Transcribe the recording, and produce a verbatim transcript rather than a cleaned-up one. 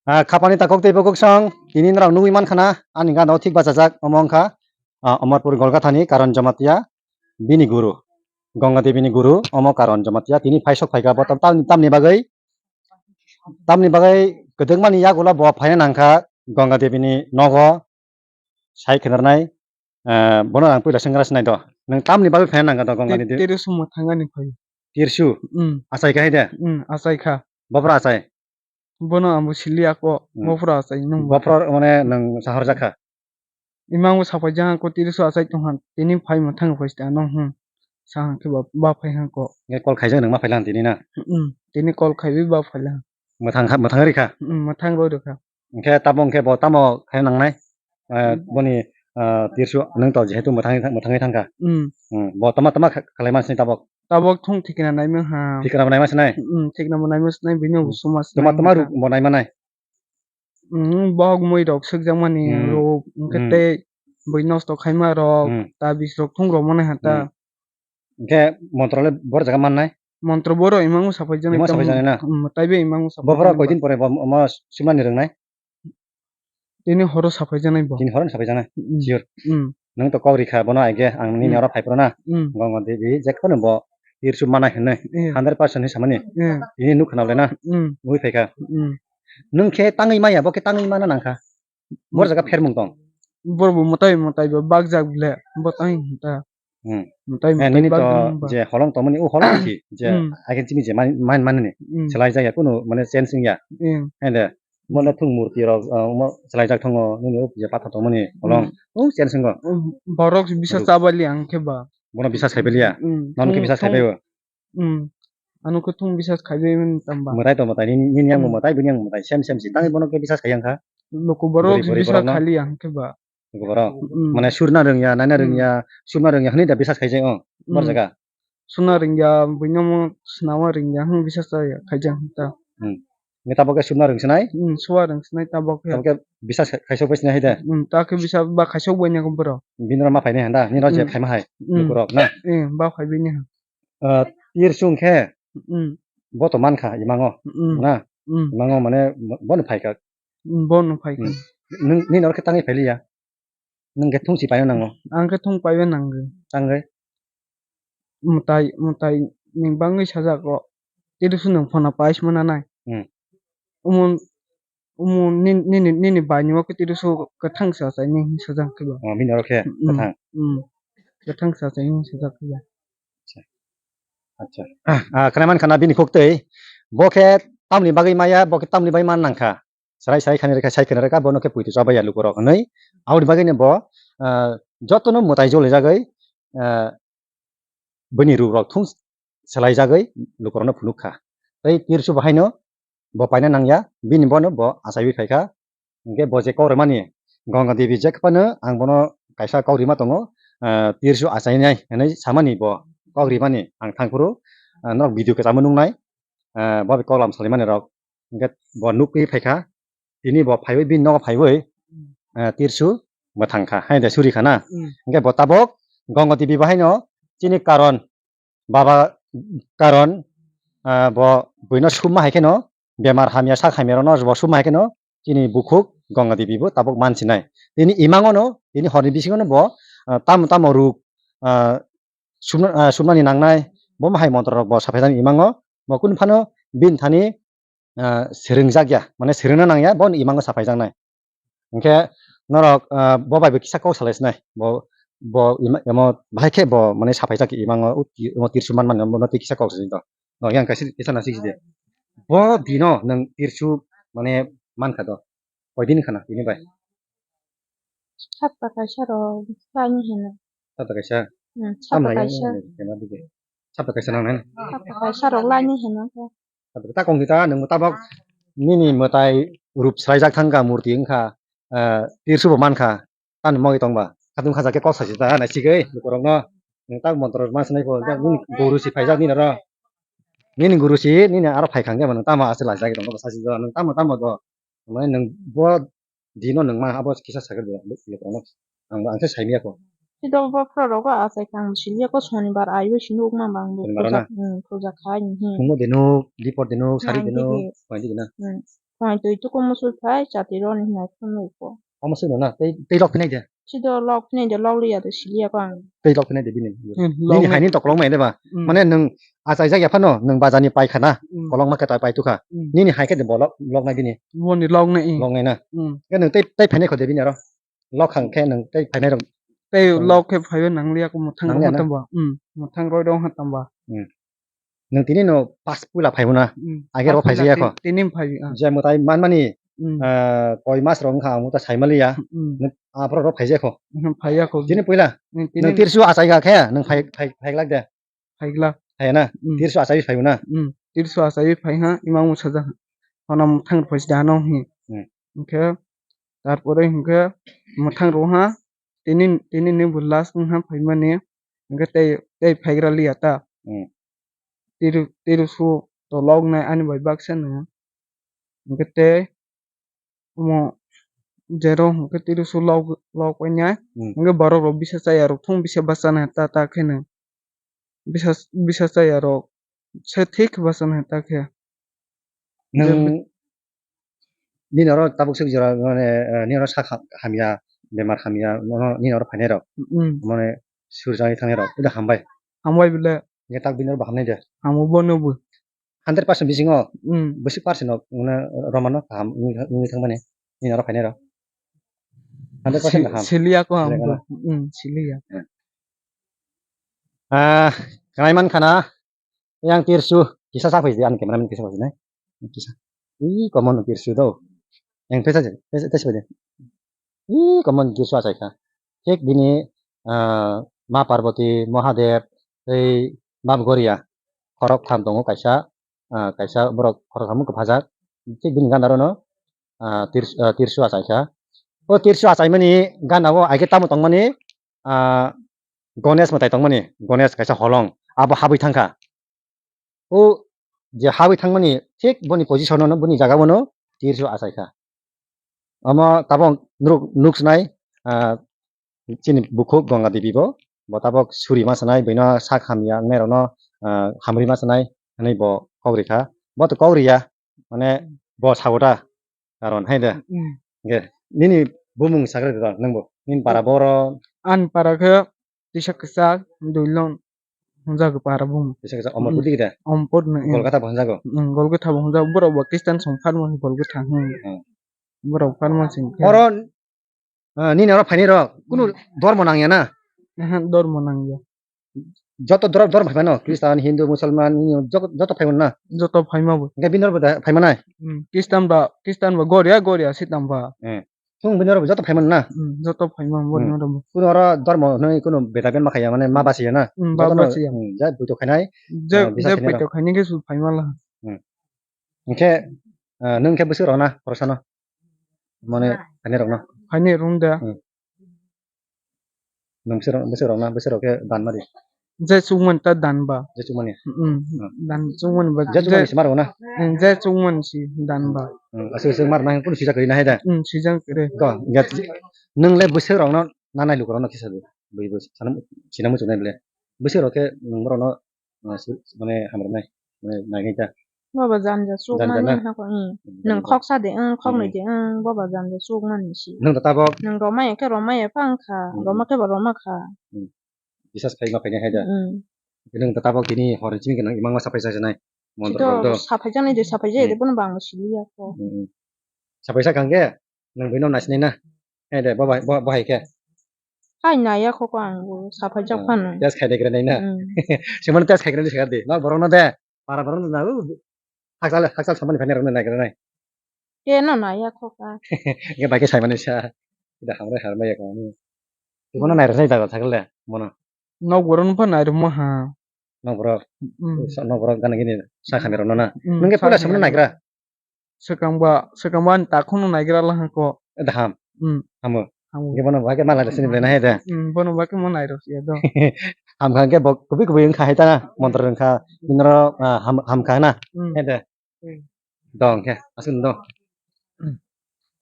Ah, khapani takhuk tei bukhuk song, tini norok nugwi mankha na, ani gana o thik bachajak, omo wngkha, ah, Amarpur Golgathani Karon Jamatia, bini guru, Ganga Devi ni guru, omo Karon Jamatia, tini phai sok phaikha, bo tam-, tamni, tamni bagwi, tamni bagwi kwdwkmani yagulo bo phaina nangkha Ganga Devi ni nogo, sai khnarnai, eh, bono ang puila senggra sinai do. Nwng tamni bagwi phaina nangkha do Gongani Ti-, di? Tirisu mwthangani phai. Tirsu? Mm. Achai kha hai de? Mm, achai kha. Bopra achai? Bono ambo sili ako, Mm. Bopra achai nung. Bopra mane nwng sahor jakha? Imang bo sapai jang ako tirisu achai tongkha, tini phai mwthang phai sta nung, hmm. Sa hang khe ba, ba phai hang ko. Nge call khaijak nwng ma phai lang tini na? Mm, tini call khaiwi ba phai lang. Mwthang kha, mwthang rikha? Mm, mwthang roi rikha. Hwnkhe tabuk hwnkhe bo tamo khaina nangnai? Eh, Hmm. Boni, eh, tirsu nwng to jehetu mwthangwi thang-, mwthangwi thangkha. Hmm. Hmm, bo tama tama kha-, khlai mansini tabuk? Tabuk thung thikna naima ha. Thikna bo naima sinai? Hmm, thikna bo naima sinai, bini Hmm. Tama tama ruk bo naima nai? Hmm, bohok mui rok sukjakmani Hmm. Ruk, hwnkhe Hmm. Tei bui nosto khaima rok, Hmm. Tabis rok thung rok mani ha ta. Hmm. Hwnkhe montro le bor jaga mannai? Montro boro imang sapai janai Imang tam, sapai janai na? Mm, taibe imang sapai Bopra janai koidin ba. Pore bo, omo sumani rwngnai? Tini horo sapai janai bo. Tini horo sapai janai? Mm. Sure. Mm. Nwng to kok rikha bono aige ang nini Mm. Oro phai phuru na. Mm. Gongo Devi jekhano bo tirsu manai hinwi Mm. Hundred percent hinwi samani. Mm. Tini nuk khna le na? Mm. Ui phaikha. Mm. Nwng khe tangwi maya, bo khe tangwi mana nangkha? Bor jaga phermung tong. Bor bo mwtai mwtai bo bakjak ble, bo tang ta. Hmm. Mwtai Eh, mwtai nini to bakjak ba. Je holong tongmani, o holong si, je Hmm. Agen chini je man, man, manani. Hmm. Selai jaya kunu, mane, change wngya. Hmm. Ende, mo le thung murti rok, ah, mo selai jak thongo, nini o je pathor tongmani, holong. Hmm. O change wngko. Hmm. Borok bisa Aru. Chabali ang khe ba. Bono bisa saibaliya? Hmm. Nono khe Thung, bisa thung. Saibai o? Hmm. Ano khe thung bisas khaibai mani tamba. Mwtai to mwtai, nini, nini yang bo Hmm. mwtai, bini yang bo mwtai, same, same si. Tangwi bono khe bisas khai yang kha? Loko borok Bwrwi, bwrwi bisas borok no? Khali yang khe ba. Loko borok? Hmm. Mane surna rwngya, naina Hmm. Rwngya, sumna rwngya hwnwi da bisas khaijak, oh, bor Hmm. Jaga. Suna rwngya, buino mo swnama rwngya, hwn bisas khaijak ta. Hmm. Nge tabok khe sumna rwngsinai? Hmm, sua rwngsinai tabok khe. Tabok khe bisas khai-, khaisok bai sinai hai da? Hmm, ta khe bisas ba khaisok bai nai khe borok. Bini rok ma phainai handa, nini rok je Hmm. Phaima hai, Hmm. Loko rok na? Hmm, ba phaibai nai ha. Ah, tirsu hwnkhe Mm. Bo to mankha imango, Mm. Na? Mm. Imango mane bo-, bono phaikha. Mm, bono phaikha. Mm. Nwng, nini oro khe tangwi phailiya? Nwng khe thung si paina nango? Ang khe thung paiba nango. Tangwi? Mwtai, mwtai ni bangwi sajak o. Tirisu nwng phano pais mana nai. Mm. Omo, omo nini, nini, nini bai ni o khe tirisu kwthang sa chai ni sajak khe ba. Oh, bini oro khe Mm, kwthang. Mm. Kwthang sa chai ni sajak khe ba. Acha. Acha. Ah, khna man khna bini khuk twi. Bo khe tamni bagwi maya, bo khe tamni bagwi man nangkha. Sarai sarai khani rwkha, sai khani rwkha, bono khe puitu chabai ya lukurok hwnwi. Aboni bagwi no bo, ah, jotono mwtai jolijagwi, ah, bini rukrok thung swlaijagwi lukurokno phunuk kha. Tei tirsu bo haino bo paina nangya, bini bono bo achaiwi phaikha. Hwnkhe bo je kok rwmani Ganga Devi je phano ang bono kaisa kok rima tongo, ah, tirsu achainai hwnwi samani bo kok rimani ang thangphuru, ah, norok video kwchangma nuknai, ah, bo bai koklam salimani rok. Hwnkhe bo nukwi phaikha, tini bo phaiwi bini nogo phaiwi, ah, tirsu mwthang kha, haino de suri kha na. Mm. Hwnkhe bo tabok Ganga Devi bo haino chini karon, baba karon, ah, bo buino summa hai kheno, bemar hamya sak hamya rokno bo summa hai kheno, chini bukhuk Ganga Devi bo tabok mansinai. Tini imangono, tini horni bisingono bo, ah, tamo tamo ruk, ah, sumna, ah, sumnani nangnai, bo hai montrorok bo saphaijaknai imango, bo kunu phano bini thani, ah, swrwngjakya, mane swrwngna nangya, bo imango saphaijaknai. Hwnkhe norok, ah, bo bai bo kisa kok salai sinai, bo, bo ima-, emo bahai khe bo mane saphaijak imango, o ti-, emo tirsu manmani bono tei kisa kok salai sinai. Norok yang kaisa, kisa nasi sidi. Bo dino nwng tirsu mane mankha do. Koidin khana tini bai? Sapta kaisa rok laini hino. Sapta kaisa? Hmm, sapta kaisa. Tamo laini hino, kena dige. Sapta kaisa nang nai? Sapta kaisa rok laini hino khe. Sapta ta kong kita, nwng tabok nini mwtai rup swlaijak thangkha, murti wngkha, eh, tirsu bo mankha. Tamo mogwi tongba? Khatung khaja khe kok sachi ta naisigwi lukurokno. Nwng tak montro ma swnai pho, jak nini guru si phaijak nini oro. Nini guru si, nini aro phai khang khe nwng tamo aswk laijagwi tongkha sachi jora, nwng tamo tamo do. Mane nwng bo dino nwng ma abo kisa sakhe de, lukurokno. Ang bo ang khe saimya kho. Sida bo phra rogo achai khe ang siliya kho, sonibar aiwi sini ukma bang bo. Sonibar na? Puja, hmm, puja khai ni, hmm. Phungo de nuk, dipor de nuk, sari de nuk, dige. Paidi de na. Hmm. Phai twi tuku muchul phai, chati roni hinai phunukgo. Omo swi no na, tei, tei lok phinai de. Sido lok phinai de, lok liya de, siliya ko ang. Tei lok phinai de bini. Hmm, lok nini nai. Haini tokolong mai de ba. Hmm. Mane nwng achai jak ya phano, nwng bazar ni pai khana, hmm, kolong ma khe ta pai tukha. Hmm. Nini hai khe de bo lok, lok nai bini. Boni lok nai. Lok nai na. Hmm. Khe nwng tei, tei phainai kho de bini aro. Lok hang khe nwng tei phainai rok. Tei lok khe phaiwi nang liya ko mwthang rok tamba. Hmm, mwthang rok tamba. Hmm. Nwng tini no pas puila phaibo na. Hmm. Age ro phai jaya ko. Tini phai, ah. Je mwtai man mani, hmm, ah, koi mas rok wngkha ang ta sai maliya. Hmm. Nwng aphro ro phai jaya ko. Hmm, phai ya ko. Tini puila. Hmm, tini. Nwng tirsu achai ga khe nwng phai, phai, phai glak de. Phai glak. Phai na. Hmm. Tirsu achai phai na. Hmm. Tirsu achai phai ha imang musa ja. Hona mwthang phai da no hi. Hmm. Hwnkhe tarpore hwnkhe mwthang ro ha. Tini, tini ni bo last wngha phaimani, hwnkhe tei, tei phaigra liya ta. Hmm. Tiru, tirusu to lok nai ani bai baksa no. Hwnkhe tei omo jero hwnkhe tirusu lok, lok pai nai. Hmm. Hwnkhe borok rok bisa chaya rok thung bisa basa nai ta, ta khe no. Bisa, bisa chaya rok se thik basa nai ta khe. Nwng nini oro tabuk swk jora, mane, eh, nini oro sak ha-, hamya, bemar hamya, nono nini oro phainai rok. Mm. Mane surjagwi thangnai rok, ida hambai. Hambai bile. Nge tak bini oro bo hamnai de. Hamo bono bo. Hundred percent bisingo, mm, bwswk percent no, mane, romano kaham wngwi, wngwi thangmani, nini oro phainai rok. Hundred percent si-, kaham. Siliya ko hambo. Siliya ko na? Mm, siliya. Mm. Ah, kanai man khana, yang tirsu, kisa sa phai di, an cameraman kisa phai di, nai. Kisa. Ih, common tirsu do. Yang pesa je, pesa, pesa phai di. Ih, common tirsu achai kha. Thik bini, ah, Ma Parvati, Mahadev, tei Bab Goria, khorok tham tongo kaisa, ah, kaisa borok khorok tham kwphajak. Thik bini gana rono, ah, tirs-, ah, tirsu achai kha. O tirsu achaimani gana o aike tamo tongmani, ah, Ganesh mwtai tongmani, Ganesh kaisa holong, abo habwi thangkha. O je habwi thangmani thik boni position-o, boni jaga-o no tirsu achai kha. Omo tabok nuk, nuk swnai, ah, chini bukhuk Ganga Devi bo, bo tabok suri ma swnai, buino sak hamya wngnai rokno, ah, hamri ma swnai hwnwi bo kok rikha. Bo to kok riya, mane bo sago ta. Karon hai de. Mm. Ge, nini bumung sakre de, nwng bo. Nini para boro. An para khe tisa kwchak, dui lon. Hunjak para bumung. Tisa kwchak, Omorpur digi de. Omorpur no, mm. Golgatha bo hunjago. Mm, Golgatha bo hunjago. Borok bo Christian song pharma, Golgatha, hmm. Hmm. Borok pharma sing khe. Oro, ah, nini oro phaini rok, kunu, hmm, dormo nangya na? Aha, dormo nangya. Joto dor-, dormo phaimano, Christian, Hindu, Musulman, joto, joto phaimano na? Joto phaima bo. Hingke bini oro bo da-, phaimanai? Hmm, Christian ba, Christian ba, goria, goria, sitam ba. Hmm. Thung bini oro bo joto phaimano na? Hmm, joto phaima bo, hmm, ni oro bo. Kuno oro dormo hinui kuno beda ben ma khaiya, mane ma basiya na? Hmm, ba basiya. Joto no, hmm, ja buito khainai, je, ah, je buito khainai khe su phaima la. Hmm. Hingke, ah, nwng khe bwswk rok na, khoroksa no? Mane, phainai rok no? Phainai rung da. Hmm. Nwng bwswk rok, bwswk rok na, bwswk rok khe dan mari. Je chukmani ta dan ba. Je chukmani? Mm, mm. Hmm. Dan chukmani ba. Je chukmani si maro na? Mm, je chukmani si dan ba. Hmm, aswk aswk mar na, kunu sijak kwrwi na hai da? Mm, sijak kwrwi. Ko, ya, nwng le bwswk rok no nanai luku rok no kisa di. Bui bui sana, sina muchunai le. Bwswk rok khe nwng borok no Ah, su-, mane hamrwnai, mane naikhe ta. Boba janja chukmani hako, hmm. Janja na? Hmm, nwng janja. Khoksa de, hmm, khoknwi de, hmm, boba janja chukmani si. Nwng da tabok? Nwng romaya khe romaya phang kha, hmm, roma khe bo roma kha. Hmm. Bisas khai ma khainai hai da. Hmm. Nwng da tabok tini hor chini gwnang imang ma sapai sa janai. Mondro rok do. Sapai janai de, sapai jai de, hmm, bono bangma siliya kho. Hmm, hmm. Sapai sa kang khe? Nwng buino naisinai na? Hai de, bo bai, bo, bo hai khe. Hai naiya kho ko ang bo, sapai jak phano. Test khai de gre nai na? Hmm. Sumano test khai gre nai sakar di. Nok borok no de. Para borok no na, uh, hakchal, hakchal samani phai nai rok no nai gre nai. Ke no naiya kho ka. Ke bai khe sai mani sa. Ida hamre harmai ya kho. Bono nai rok sai da thakle, bono. Nok borok no pha nai rok ma ha. Nok borok. Hmm. Sa-, nok borok gana gini sa khamya rok no na. Hmm, nwng khe sa pula samani khamya nai gra. Swkangba, swkangba ani takhukno naigra laha kho. Daham. Hmm. Hamo. Hamo. Hingke bono bahai khe mala sini belai nahai de. Hmm, bono bahai khe mo nairok ya do. Ham kha hingke bo kubui kubui wngkha hai ta na, montro wngkha, binoro, ah, ham, ham kha na. Hmm. Hai de. Hmm. Dong khe, aswk dong.